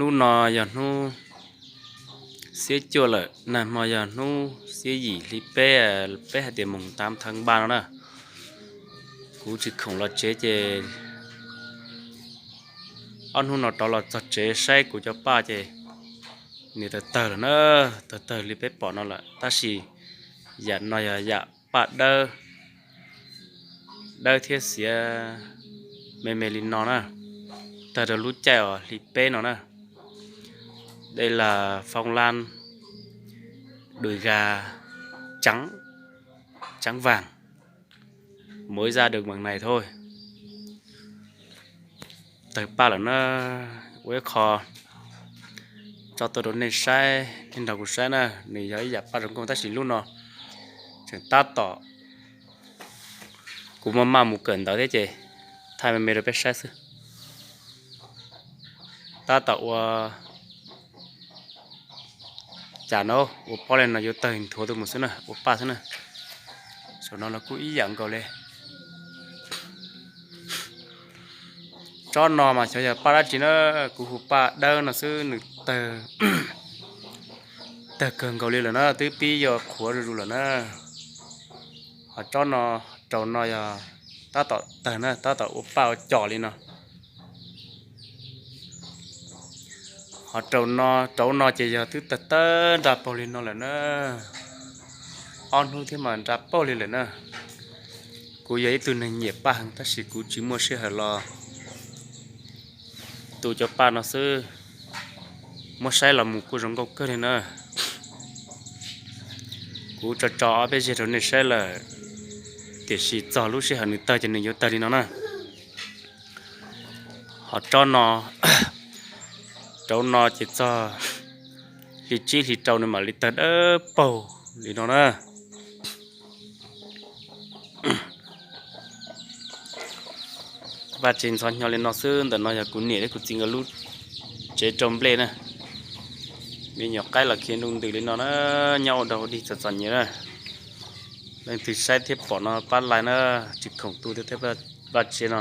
Hnub no yog hnub xiab cuaj lawm, nag hmo yog hnub xiab yim hli peb, peb hais tias moos tav thawv npa no na. Kuv tsis khoom los tsev ces ob hnub no rov los txog tsev saib kuv cov paj ces nws tawg tawg lawm na, tawg tawg li peb pom no lawm. Tab sis yam no yog yam paj dawb, dawb thiab xiav me me li no na, tawg rau lub caij uas hli peb no na. Đây là phong lan đùi gà trắng, trắng vàng, mới ra được bằng này thôi. Tawg paj lawm na, ua ib qho tso tuaj rau nej saib, nej nrog kuv saib na. Nws yog ib yam paj zoo nkauj tab sis lub no tseem tab tom, kuv maj maj mus kawm ntawv thiab ces thaij me me rau peb saib xwb. Tab tom ua cas no, ua pob li no yuav tawg nthuav tuaj mus xwb na, ua paj xwb na. Saum no los kuj ib yam nkaus li. Tsob no mas xyov yog paj dab tsi na, kuv hu paj dawb no xwb nws tawg, tawg kawg nkaus li lawm na, twb pib yuav qhuav zuj zus lawm na. Ho tsob no, rau no yog tab tom tawg na, tab tom ua paj ua cos li no. Ho rau no, rau no ces yog twb tawg tawg nra paug li no lawm na. Ob hnub thiab mas nra paug li lawm na. Kuv yog ib tug neeg nyiam paj heev tab sis kuv tsis muaj sij hawm los tu cov paj no xwb. Muab saib los mus kuj zoo nkauj kawg li na. Kuv tso tso ob peb zeg rau nej saib lawm, tiam sis txog lub sij hawm nws tawg ces nws yuav tawg li no na. Ho tsob no, rau no ces txog hli tsib hli rau nws mam li tawg dawb paug li no na. Vaj tsev ntxhov hnyo li no xwb. Ntawm no yog kuv niam thiab kuv txiv nkawd lub tsev rau nplej na. Me nyuam qaib los khi nroo ntws li no na, nyob ua dog ua dig txom txom nyem na. Leej twg saib thiab pom no pab like na, tsis khoom tu thiab vaj tsev no.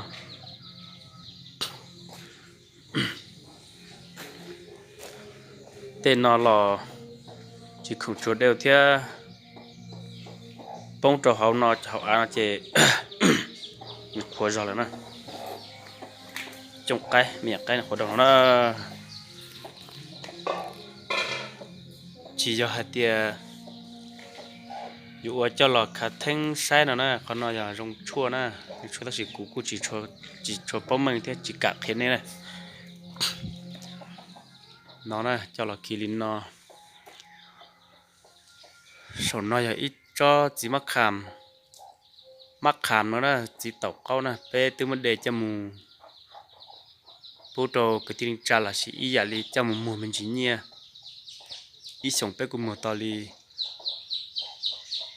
Tej no los tsis khoom tshuav dej thiab, poob rau hauv no hauv av no ces nws qhuav zog lawm na. Cooj qaib, me nyuam qaib qhuav rau hauv na. Tsis yog hais tias yuav ua coj los khav theeb saib no na, qhov no yog zoo tshuaj na, zoo tshuaj tab sis kuv kuj tsis tshua paub meej thiab tsis kam qhia nej na. No na, coj los khi li no. Saum no yog ib tsob txiv mab kham, mab kham no na, txiv taum qaub na, peb twb muab de coj mus pub rau kwv tij neej tsa los sis ib yam li coj mus muag me ntsis nyiaj. Ib xyoos peb kuj muag tau li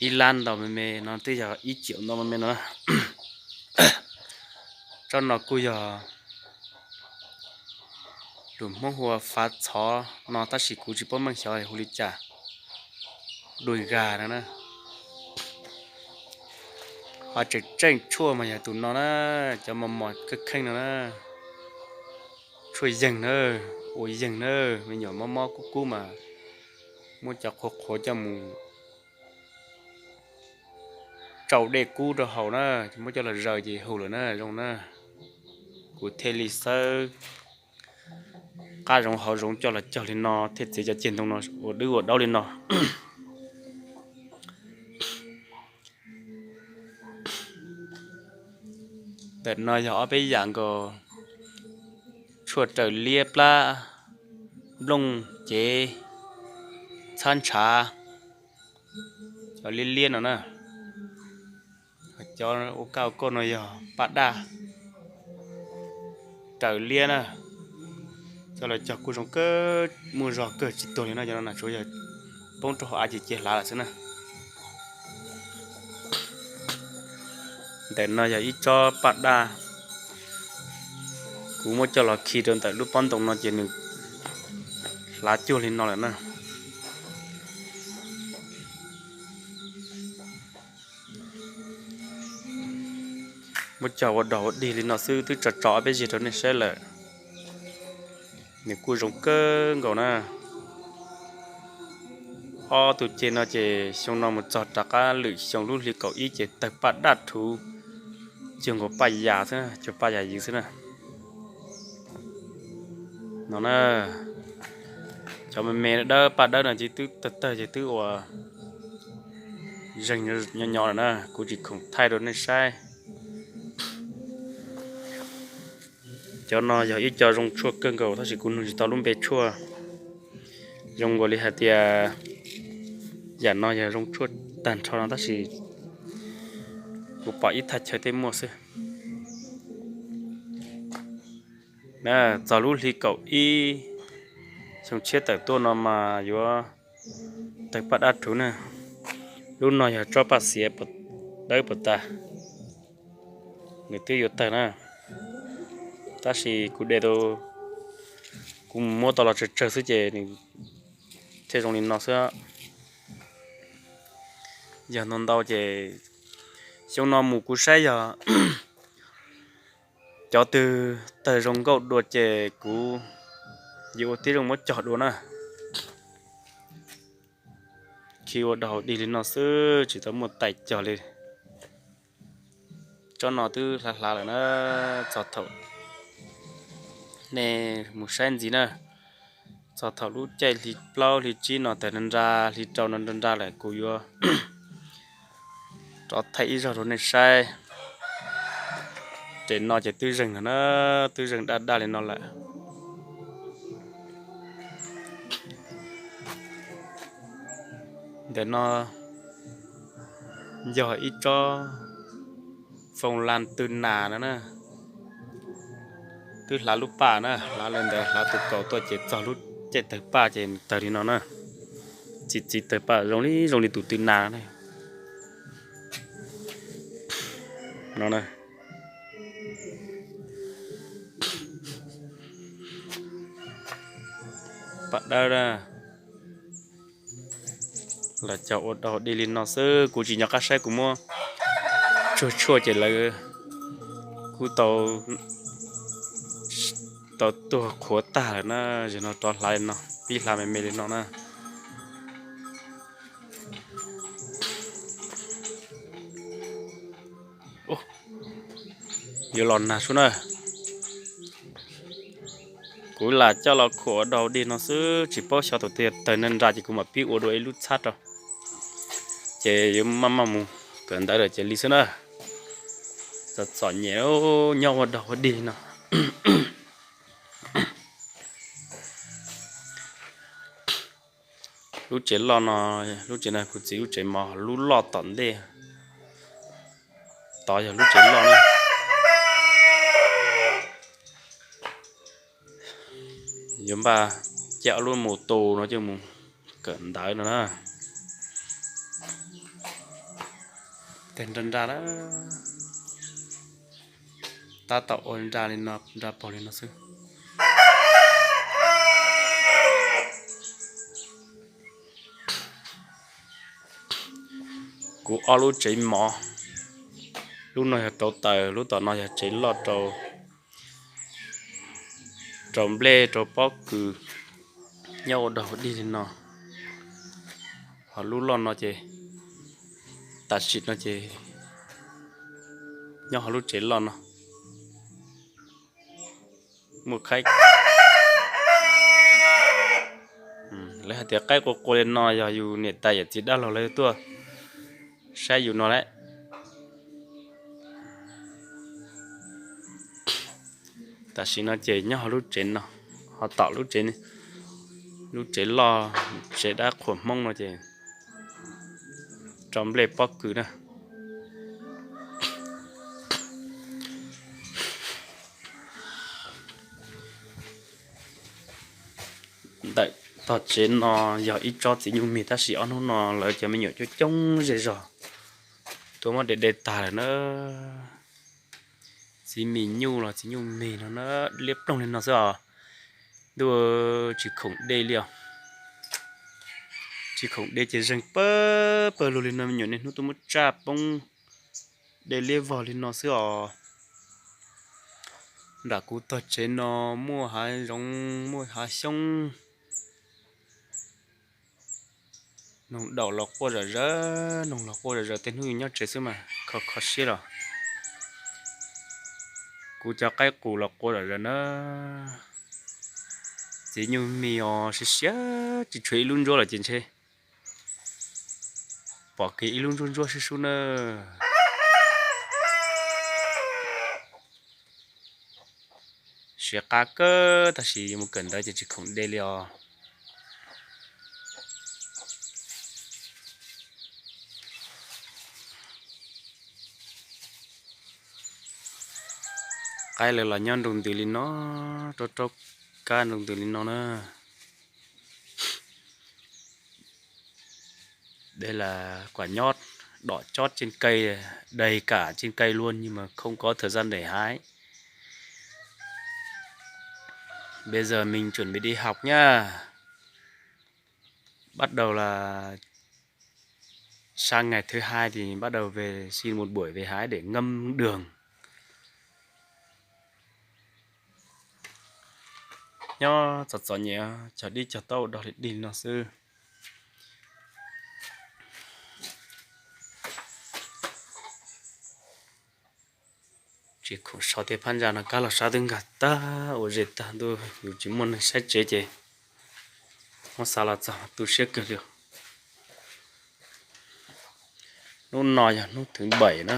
ib lab ntau me me no, twb yog ib ciam ntau me me no. Tsob no kuj yog lus Hmoob hu ua fav txhov no tab sis kuv tsis paub meej xyov hu li cas. Dui ga no na. Ho tseem tseem tshuaj mas yog tus no na, cov mos mos kheej kheej no na. Tshuaj yeeg na, ua yeeg na, me nyuam mob mob kub kub mas muab cov qhuav qhuav coj mus tsau dej kub rau haus na, muab coj los zaws ces haus lawm na, zoo na. Kuv thiaj li xawb qab zoov hauv zoov coj los cog li no thiaj txiav cov ceg ntoo no ua dwb ua daub li no. Ntawm no yog ob peb yam nkaus, tshuaj raws liab plab, nplooj cev, txhab ntshav, cov liab liab no na. Cov ua kaj ua kauj no yog paj daj raws liab na. Coj los cog kuj zoo kawg, muaj zog kawg tsis tuag li no, cov no na tsuav yog poob rau hauv av ces cia hlav lawm xwb na. Ntawm no yog ib tsob paj daj, kuv muab coj los khi rau ntawm lub pob ntoo no ces nws hlav cuag li no lawm na. Muab cog ua dog ua dig li no xwb twb tso tso ob peb zeg rau nej saib lawm. Nws kuj zoo kawg nkaus na. Ob tug ceg no ces xyoo no mus txog rov qab lwm xyoo lub hli kaum ib ces tawg paj daj rhuv, cuag nkaus paj yas xwb, cuag paj yas ywv xwb na. No na, cov me me dawb paj dawb no ces twb tawg tawg ces twb ua zeeg nyob nyob lawm na, kuv tsis khoom thaij rau nej saib. Cov no yog ib co zoo tshuaj kawg nkaus tab sis kuv nug tsis tau lub npe tshuaj. Zoo nkaus li hais tias yam no yog zoo tshuaj tag nrho no tab sis kuv pom ib thaj chaw tej muaj xwb. Txog lub hli kaum ib xyoo tshiab tawm tuaj no mas yuav tawg paj daj rhuv na. Lub no yog tsob paj xiav dawb puas tas, nws twb yuav tawg na. Tab sis kuv de tau, kuv mus muab tau los tsawg tsawg xwb ces nws thiaj zoo li no xwb. Yog ntau ntau ces xyoo no mus kuv saib yog cov twg tawg zoo nkauj dua ces kuv yuav ua tib zoo muab cog dua na. Khi ua dog dig li no xwb tsis tau muaj tais cog li. Tsob no twb hlav hlav lawm na, txog thaum nej mus saib ntxiv na, txog thaum lub caij hli plaub hli tsib no tawg nra nra, hli rau no nra nra lawm kuv yuav rov thaij ib zaug rau nej saib. Tes no ces twb zeeg lawm na, twb zeeg daj daj li no lawm. Ntawm no yog ib tsob foo la tw nas no na, twb hlav lub paj na, hlav li ntawd hlav tus kaus tuaj ces txog lub caij tawg paj ces tawg li no na. Txi txiv tawg paj zoo li zoo li tus tw nas no. Paj dawb na, los cog ua dog dig li no xwb, kuv tsis nco qab saib, kuv muab tsuag tshuaj ces lawv kuj tau tuag qhuav tag lawm na. Zaum no rov hlav li no, pib hlav me me li no na. Yuav los nag sub na. Kuv lam coj los khuam ua dog dig no xwb, tsis paub xyov tus twg tawg nra nra ces kuv mam pib ua dua ib lub txhab rau, ces yuav maj maj mus kawm ntawv lawm ces li xwb na. Txom txom nyem nyob ua dog ua dig no. Lub tsev loj no, lub tsev no kuv txiv lub tsev mov, lub loj tom ntej tod yog lub tsev loj na. Yuav npaj caij ob lub mus tus no coj mus kawm ntawv no na. Teg nra nra na, tab tom ua nra li no, nra paug li no xwb. Kuv ob lub tsev mov, lub no yog rau taws, lub tom no yog tsev loj rau, rau nplej rau pob kws, nyob ua dog dig li no. Ho lub loj no ces, tam sim no ces nyob hauv lub tsev loj no. Muaj qaib, lawv hais tias qaib qua qua li no yog yus niam tais yawm txiv dab laug lawv tuaj saib yus no lawm. Tam sim no ces nyob hauv lub tsev no, ho tom lub tsev, lub tsev loj, tsev dab qhuas Hmoob no ces rau nplej pob kws na. Ntawm tog tsev no yog ib tsob txiv nyuj mis, tab sis ob hnub no lawv cov me nyuam coob coob zej zog tuaj muab de de tag lawm na. Txiv mis nyuj los txiv nyuj mis no na, liab ploog li no xwb os. Ntuj, tsis khoom de li os. Tsis khoom de ces zeeg pawg pawg lug li no, me nyuam niaj hnub tuaj muab tsaj poob de liab vog li no xwb os. Nram kuv tog tsev no muaj hav zoov muaj hav xyoob, noog daum los quaj zom zaws, noog los quaj zom zaws, tej hnub yus nyob tsev xwb mas kho kho siab los. Kuv cov qaib qus los quaj zom zaws na. Txiv nyuj mis os, siav siav tsis tshuav ib lub ntsuab los ces ntshe pom kev ib lub ntsuab ntsuab sub sub na. Siav qab kawg tab sis yuav mus kawm ntawv ces tsis khoom de li os. Qaib lawv los nyob nroo ntws li no, rau rau kab nroo ntws li no na. Đây là quả nhót, đỏ chót trên cây, đầy cả trên cây luôn nhưng mà không có thời gian để hái. Bây giờ mình chuẩn bị đi học nhá. Bắt đầu là sang ngày thứ hai thì bắt đầu về xin một buổi về hái để ngâm đường. Nyob txom txom nyem, cog dib cog taub dog li dig no xwb. Tsis khoom so tej phab ntsa no kab los sab twb nkag tag ua zes tag ntuj, yus tsis muaj neeg saib tsev ces muab xa los txog tu siab kawg li. Hnub no yog hnub thứ bảy na.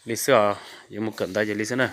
Li xwb os, yuav mus kawm ntawv ces li xwb na.